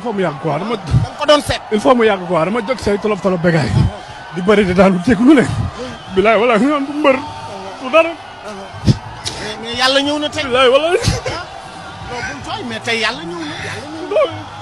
il faut mu yàgg quoi dama ko doon seet il faut mu yàgg quoi dama jóg say tolof bégaay di bëri di daanu teglu ne bilaay wala nga am mbër du dara mais yàlla ñëw na tey bilaay wala non buñ tooy mais tey yàlla ñëw na